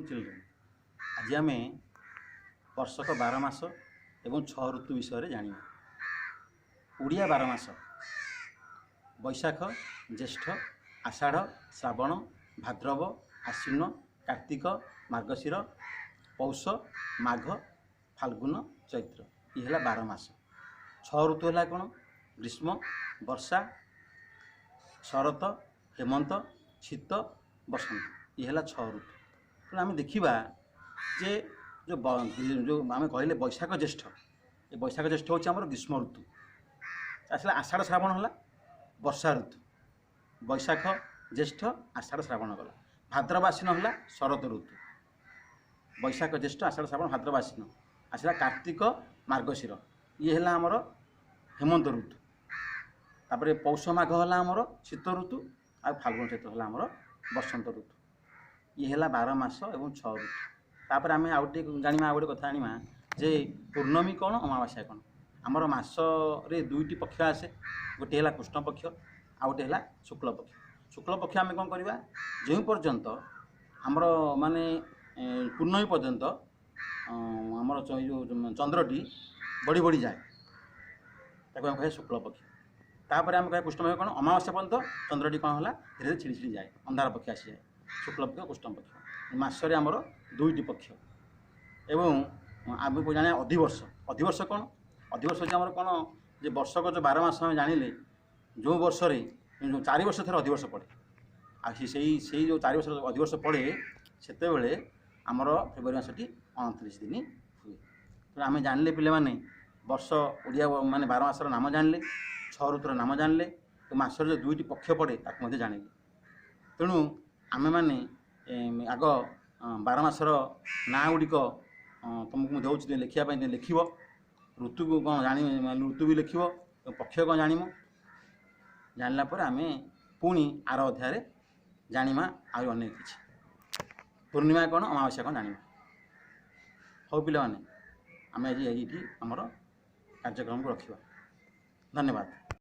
Afternoon children. ଆଜି ଆମେ ବର୍ଷକ 12 ମାସ ଏବଂ 6 ଋତୁ ବିଷୟରେ ଜାଣିବା। ଓଡ଼ିଆ 12 ମାସ: ବୈଶାଖ, ଜ୍ୟେଷ୍ଠ, ଆଷାଢ଼, ଶ୍ରାବଣ, ଭାଦ୍ରବ, ଆଶ୍ୱିନ, କାର୍ତ୍ତିକ, ମାର୍ଗଶିର, ପୌଷ, ମାଘ, ଫାଲ୍ଗୁନ, ଚୈତ୍ର। ଇଏ ହେଲା 12 ମାସ। 6 ଋତୁ ହେଲା କ'ଣ? ଗ୍ରୀଷ୍ମ, ବର୍ଷା, ଶରତ, ହେମନ୍ତ, ଶୀତ, ବସନ୍ତ। ଇଏ ହେଲା 6 ଋତୁ। ତେଣୁ ଆମେ ଦେଖିବା ଯେ ଯେଉଁ ଆମେ କହିଲେ ବୈଶାଖ ଜ୍ୟେଷ୍ଠ, ଏ ବୈଶାଖ ଜ୍ୟେଷ୍ଠ ହେଉଛି ଆମର ଗ୍ରୀଷ୍ମ ଋତୁ। ଆସିଲା ଆଷାଢ଼ ଶ୍ରାବଣ, ହେଲା ବର୍ଷା ଋତୁ। ବୈଶାଖ, ଜ୍ୟେଷ୍ଠ, ଆଷାଢ଼, ଶ୍ରାବଣ ଗଲା। ଭାଦ୍ରବ, ଆଶ୍ୱିନ ହେଲା ଶରତ ଋତୁ। ବୈଶାଖ, ଜ୍ୟେଷ୍ଠ, ଆଷାଢ଼, ଶ୍ରାବଣ, ଭାଦ୍ରବ, ଆଶ୍ୱିନ। ଆସିଲା କାର୍ତ୍ତିକ, ମାର୍ଗଶିର, ଇଏ ହେଲା ଆମର ହେମନ୍ତ ଋତୁ। ତାପରେ ପୌଷ, ମାଘ ହେଲା ଆମର ଶୀତ ଋତୁ, ଆଉ ଫାଲ୍ଗୁନ, ଚୈତ୍ର ହେଲା ଆମର ବସନ୍ତ ଋତୁ। ଇଏ ହେଲା 12 ମାସ ଏବଂ 6 ଋତୁ। ତାପରେ ଆମେ ଆଉ ଟିକେ ଜାଣିବା, ଆଉ ଗୋଟେ କଥା ଜାଣିବା ଯେ ପୂର୍ଣ୍ଣମୀ କ'ଣ, ଅମାବାସ୍ୟା କ'ଣ। ଆମର ମାସରେ ଦୁଇଟି ପକ୍ଷ ଆସେ, ଗୋଟିଏ ହେଲା କୃଷ୍ଣ ପକ୍ଷ, ଆଉ ଗୋଟିଏ ହେଲା ଶୁକ୍ଳ ପକ୍ଷ। ଶୁକ୍ଳ ପକ୍ଷ ଆମେ କ'ଣ କରିବା? ଯେଉଁ ପର୍ଯ୍ୟନ୍ତ ଆମର ମାନେ ପୂର୍ଣ୍ଣମୀ ପର୍ଯ୍ୟନ୍ତ ଆମର ଏଇ ଯେଉଁ ଚନ୍ଦ୍ରଟି ବଢ଼ି ବଢ଼ି ଯାଏ, ତାକୁ ଆମେ କହିବା ଶୁକ୍ଳ ପକ୍ଷ। ତାପରେ ଆମେ କହିବା କୃଷ୍ଣ ପକ୍ଷ କ'ଣ? ଅମାବାସ୍ୟା ପର୍ଯ୍ୟନ୍ତ ଚନ୍ଦ୍ରଟି କ'ଣ ହେଲା, ଧୀରେ ଧୀରେ ଛିଡ଼ି ଛିଡ଼ି ଯାଏ, ଅନ୍ଧାର ପକ୍ଷ ଆସିଯାଏ। ଶୁକ୍ଳ ପକ୍ଷ, କୃଷ୍ଣ ପକ୍ଷ, ମାସରେ ଆମର ଦୁଇଟି ପକ୍ଷ। ଏବଂ ଆମକୁ ଜାଣିବା ଅଧିବର୍ଷ। ଅଧିବର୍ଷ କ'ଣ? ଅଧିବର୍ଷ ହେଉଛି ଆମର କ'ଣ ଯେ ବର୍ଷକ ଯେଉଁ 12 ମାସ ଆମେ ଜାଣିଲେ, ଯେଉଁ ବର୍ଷରେ ଯେଉଁ 4 ବର୍ଷ ଥରେ ଅଧିବର୍ଷ ପଡ଼େ, ଆଉ ସେଇ ସେଇ ଯେଉଁ 4 ବର୍ଷ ଅଧିବର୍ଷ ପଡ଼େ, ସେତେବେଳେ ଆମର ଫେବୃଆରୀ ମାସଟି 29 ଦିନ ହୁଏ। ତେଣୁ ଆମେ ଜାଣିଲେ ପିଲାମାନେ, ବର୍ଷ ଓଡ଼ିଆ ମାନେ 12 ମାସର ନାମ ଜାଣିଲେ, 6 ଋତୁର ନାମ ଜାଣିଲେ, ମାସରେ ଯେଉଁ ଦୁଇଟି ପକ୍ଷ ପଡ଼େ ତାକୁ ମଧ୍ୟ ଜାଣିଲେ। ତେଣୁ ଆମେମାନେ ଆଗ 12 ମାସର ନାଁ ଗୁଡ଼ିକ ତୁମକୁ ମୁଁ ଦେଉଛି ଲେଖିବା ପାଇଁ, ଲେଖିବ। ଋତୁକୁ କ'ଣ ଜାଣି, ଋତୁ ବି ଲେଖିବ, ପକ୍ଷ କ'ଣ ଜାଣିବ। ଜାଣିଲା ପରେ ଆମେ ପୁଣି ଆର ଅଧ୍ୟାୟରେ ଜାଣିବା ଆହୁରି ଅନେକ କିଛି, ପୂର୍ଣ୍ଣିମା କ'ଣ, ଅମାବାସ୍ୟା କ'ଣ ଜାଣିବା। ହଉ ପିଲାମାନେ, ଆମେ ଆଜି ଏଇଠି ଆମର କାର୍ଯ୍ୟକ୍ରମକୁ ରଖିବା। ଧନ୍ୟବାଦ।